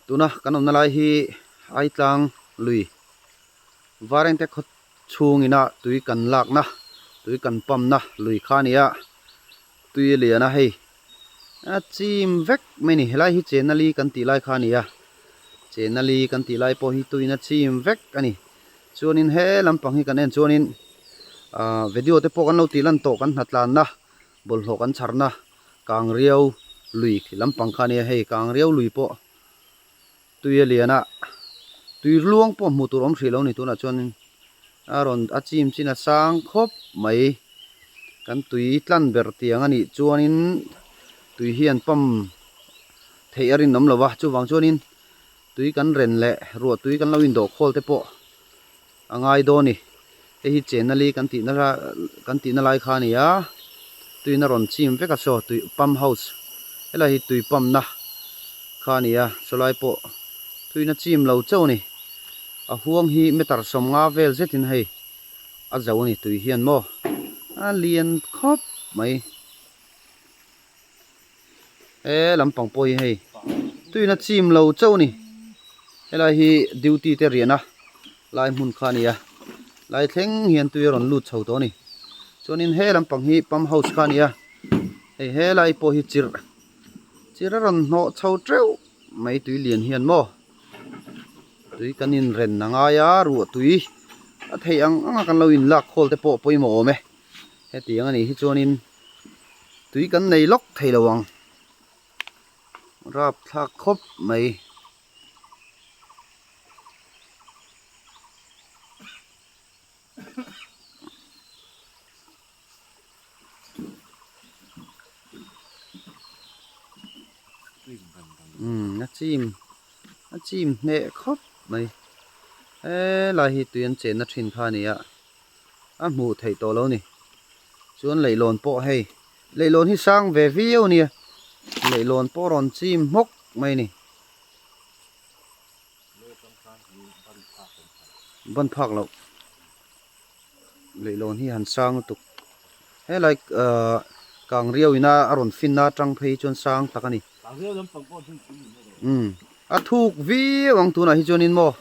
Tuna kan awmna lai hi Aitlang lui Varengte khaw chhungina tui kan lakna tui kan pump na lui kha a ni a tui a lian a hei a chim vek mai a ni helai hi chenali kan tih lai kha a ni a chenali kan tih lai pawh hi tuiin a chim vek a ni chuanin he lampang hi kan en chuanin ahh video te pawh kan lo tih lan tawh kan hnatlanna bawlhhlawh kan chharna Kangriau lui lampang kha a nia hei Kangriau lui pawh tui a lian a tui luang pawh hmuh tur awm hrih lo a ni tunah chuanin a rawn a chim chin a sang khawp mai kan tui tlan ber tiang a nih chuanin tui hi an pump theih a rinawm lo va chuvang chuanin tui kan ren leh ruah tui kan lo indawh khawl te pawh a ngai dawn a ni hei hi chenali kan tihna kan tihna lai kha a ni a tuiin a rawn chim vek a saw tui pump house helai hi tui pump na kha a ni a sawlai pawh tuiin a chim lo chauh a ni a huang hi meter 50 vel zetin hei a zo a ni tui hian maw a lian khawp mai. He lampang pawh hi hei tuiin a chim lo chauh a ni helai hi duty te riahna lai hmun kha a ni a lai thleng hian tui a rawn lut chho tawh a ni chuanin he lampang hi pump house kha a ni a hei helai pawh hi chirh chirh a rawn hnawh chho teuh mai tui lian hian maw tui kan inren a ngai a ruah tui a theih ang ang a kan lo inlak khawl te pawh pawimawh awm e. Hetiang a nih hi chuanin tui kan nei lawk thei lo ang rapthlak khawp mai. Umm a chim a chim hneh khawp mai helai hi tui an chenna thin kha a ni a. a hmuh theih tawh lo ni chuan leihlawn pawh hei leihlawn hi sang ve viau ania leihlawn pawh rawn chim hmawk mai a ni ban phak loh leihlawn hi han sang lutuk helai ahh kang riau ina a rawn fin na atang phei chuan sang tak a ni umm a thuk viau ang tunah hi chuanin maw.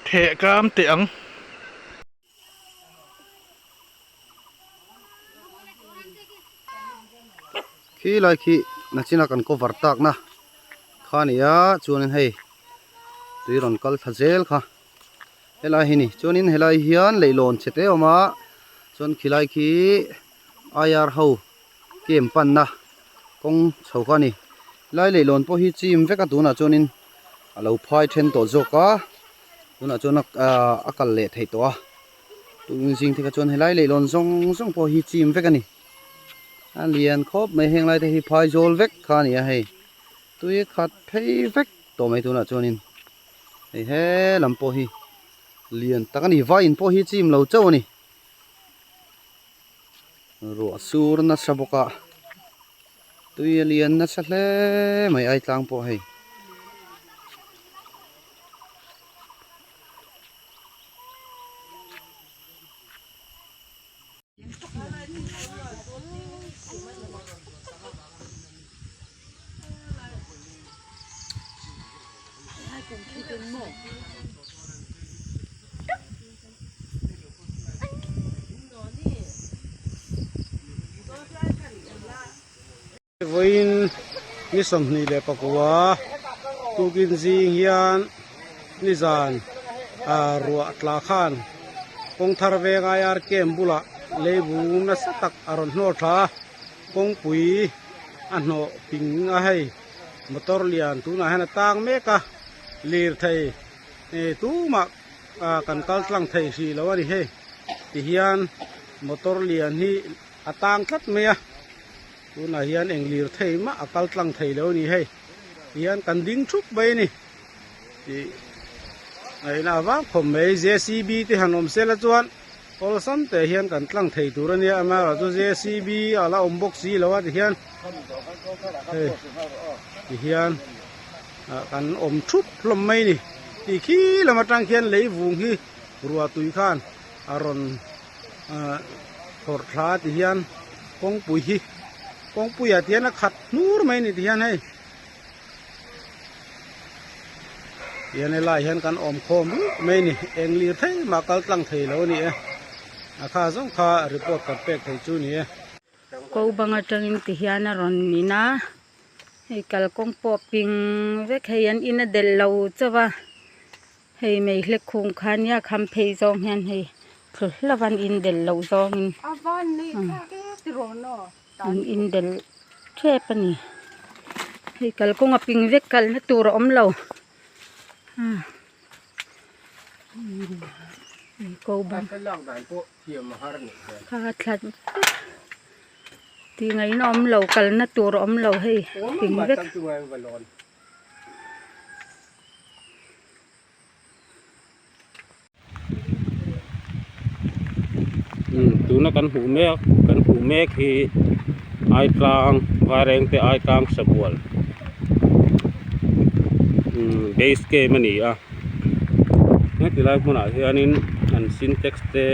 Theh kam teh ang. Khi lai khi nachina kan cover tak na kha a ni a chuanin hei tui rawn kal thla zel kha helai hi ni chuanin helai hian leihlawn chhe te a awm a chuan khilai khi IR ho camp panna kawng chho kha a ni helai leihlawn pawh hi chim vek a tunah chuanin a lo phai then tawh zawk a tunah chuan ahh a kal leh theih tawh a tun zing te kha chuan helai leihlawn zawng zawng pawh hi chim vek a ni. A lian khawp mai heng lai te hi phai zawl vek kha a ni a hei tui khat phei vek tawh mai tunah chuanin hei he lam pawh hi lian tak a ni vaiin pawh hi chim lo chauh a ni ruah sur nasa bawk a tui a lian nasa hle mai ai tlang pawh hei. Vawiin ni 24 tukin zing hian nizan ah ruah tla khan kawng thar veng IR camp bulah leivung nasa tak a rawn hnawh tha a kawngpui a hnawh ping a hei motor lian tunah hian a tang mek a lirthei eh tumah ah kan kal tlang thei hrih lo a ni hei tihian motor lian hi a tang tlat mai a tunah hian eng lir thei mah a kal tlang thei lo a ni hei tihian kan ding thup mai a ni tih ngaihna a vang khawp mai JCB te han awm sela chuan awlsam teh hian kan tlang thei tur a nia amaherawhchu JCB a la awm bawk si lo a tihian hei tihian ah kan awm thup hlawm mai a ni tih khi lam atang khian lei vung hi ruah tui khan a rawn ah phawrh thla ti hian kawngpui hi kawngpui ah tihian a khat hnur mai a ni ti hian hei tihian helai hian kan awm khawm rup mai a ni eng lir thei mah kal tlang thei lo a ni e a kha zawng kha report kan pek thei chu a ni e. Ko bang atangin ti hian a rawn in a hei kalkawng pawh ping vek hei an in a delh lo chauh a. Hei mei hlek khung kha nia kham phei zawng hian hei thlu hlauh an in delh loh zawngin an in delh tep a ni hei kalkawng a ping vek kalna tur a awm lo ko bang kha thla tih ngaihna awm lo kalna tur a awm lo hei ping vek. Tuna kan hmuh mek kan hmuh mek hi Aitlang Vairengte Aitlang Sabual base camp a ni a heti lai hmunah hianin an sintex te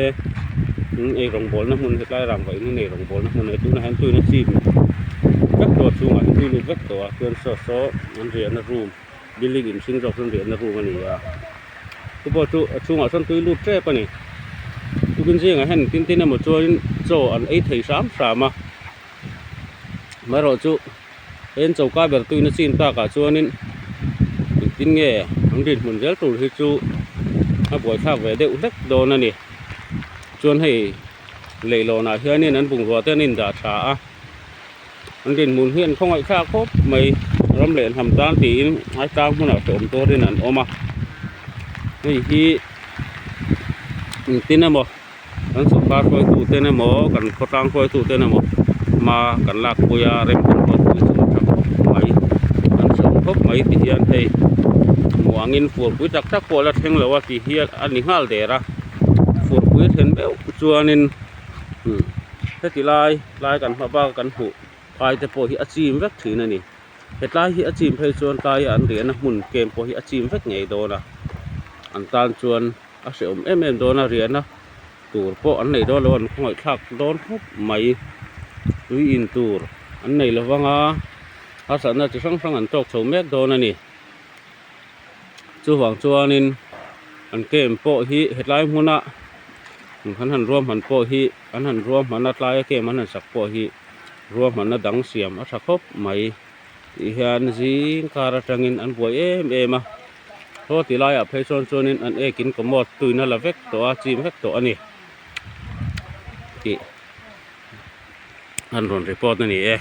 eirawng bawlna hmun hetlai rangva in hi eirawng bawlna hmun a ni tunah hian tuina chim vek tawh a chhungah hian tui lut vek tawh a chuan saw saw an riahna room building in hring zawk chuan riahna room a ni a chu pawh chu a chhungah sawn tui lut tep a ni tukin zingah hian tin tin emaw chuanin chaw an ei thei hram hram a amaherawhchu chu he an choka ber tuina chin takah chuanin engtin nge an rinhmun zel tur hi chu a buaithlak ve deuh hlek dawn a ni chuan hei leihlawnah hianin an bungrua te an indah tha a. An dinhmun hi an khawngaih thlak khawp mai ram leh hnam tan tiin ai tlang hmunah hrehawm tuarin an awm a hei hi engtin emaw kan sawrkar hruaitu ten emaw kan khawtlang hruaitu ten emaw hma kan lak pui a rem kan ruat pui chu a tha khawp mai an hrehawm khawp mai ti hian hei muangin furpui tak tak pawh a la thleng lo a tih hi a ni nghal der a furpui a thlen meuh chuanin heti lai tlai kan hma bak a kan hmuh phai te pawh hi a chim vek thin a ni hetlai hi a chim phei chuan tlaia an riahna hmun camp pawh hi a chim vek ngei dawn a an tan chuan a hrehawm em em dawn a riahna tur pawh an nei dawn lo a an khawngaih thlak dawn khawp mai tui in tur an nei lo vang a harsatna chi hrang hrang an tawk chho mek dawn a ni chuvang chuanin an camp pawh hi hetlai hmuna an han ruahman pawh hi. An han ruahman a tlaia camp an han sak pawh hi Ruahmanna dang siam a tha khawp mai tih hian zing kar atangin an buai em em a haw ti laiah phei chuan chuanin an ekin commode tuina la vek tawh a chim vek tawh a ni tih an rawn report a ni e.